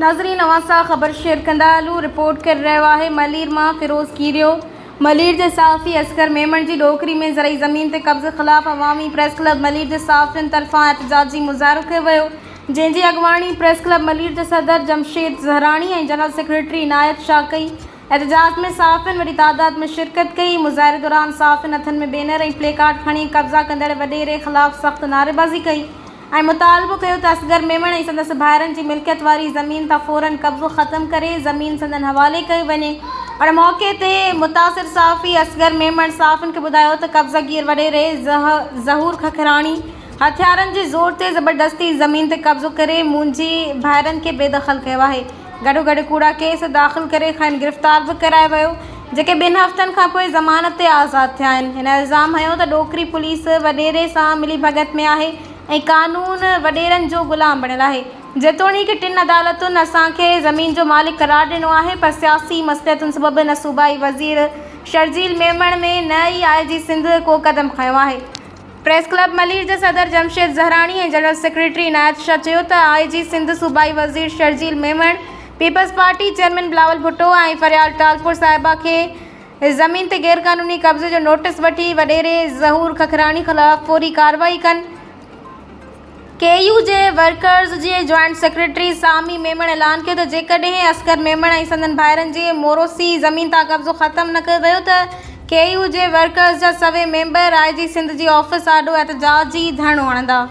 ناظرين اوهان سان خبر شيئر ڪندا هلون رپورٽ ڪري رهيو آهي ملير مان فيروز ڪيريو ملير جي صحافي اصغر ميمڻ جي ڏوڪري ۾ زرعي زمين تي قبضي خلاف عوامي پريس ڪلب ملير جي صحافين طرفان احتجاجي مظاهرو ڪيو ويو جنهن جي اڳواڻي پريس ڪلب ملير جي صدر جمشيد زهراڻي ۽ جنرل سيڪريٽري عنايت شاهه ڪئي احتجاج ۾ صحافين وڏي تعداد ۾ شرڪت ڪئي مظاهري دوران صحافين هٿن ۾ بينر ۽ پلي ڪارڊ کڻي قبضا ڪندڙ وڏيري خلاف سخت نعريبازي ڪئي ۽ مطالبو ڪيو ته اصغر ميمڻ ۽ سندس ڀائرن جي ملڪيت واري زمين تان فورن قبضو ختم ڪري زمين سندن حوالي ڪئي وڃي. ان موقعي تي متاثر صحافي اصغر ميمڻ صحافين کي ٻڌايو ته قبضه گير وڏيري ظهور ککراڻي هٿيارن جي زور تي زبردستي زمين تي قبضو ڪري منهنجي ڀائرن کي بيدخل ڪيو آهي گڏوگڏ ڪوڙا ڪيس داخل ڪري کانئن گرفتار به ڪرايو ويو جيڪي ٻن هفتن کانپوء ضمانت تي آزاد ٿيا آهن. هن الزام هنيو ته ڏوڪري پوليس وڏيري سان ملي ڀڳت ۾ آهي ۽ قانون وڏيرن جو غلام بڻيل آهي. جيتوڻيڪ ٽن عدالتن اسان کي زمين جو مالڪ قرار ڏنو آهي پر سياسي مصلحتن سبب نه صوبائي وزير شرجيل ميمڻ ۾ نه ئي آء جي سنڌ ڪو قدم کنيو آهي. پريس ڪلب ملير جي صدر جمشيد زهراڻي ۽ جنرل سيڪريٽري عنايت شاهه چيو ته آء جي سنڌ، صوبائي وزير Sharjeel Memon, Peoples Party chairman Bilawal Bhutto ۽ Faryal Talpur صاحبه کي زمين تي غيرقانوني قبضي جو نوٽيس وٺي وڏيري ظهور ککراڻي خلاف فوري ڪارروائي ڪن. ڪي يو جي ورڪرز جي جوائنٽ سيڪريٽري سامي ميمڻ اعلان ڪيو ته جيڪڏهن اصغر ميمڻ ۽ سندن ڀائرن جي موروثي زمين تان قبضو ختم نه ڪيو ويو ته ڪي يو جي ورڪرز جا سوين ميمبر آء جي سنڌ جي آفيس آڏو احتجاجي ڌرڻو هڻندا.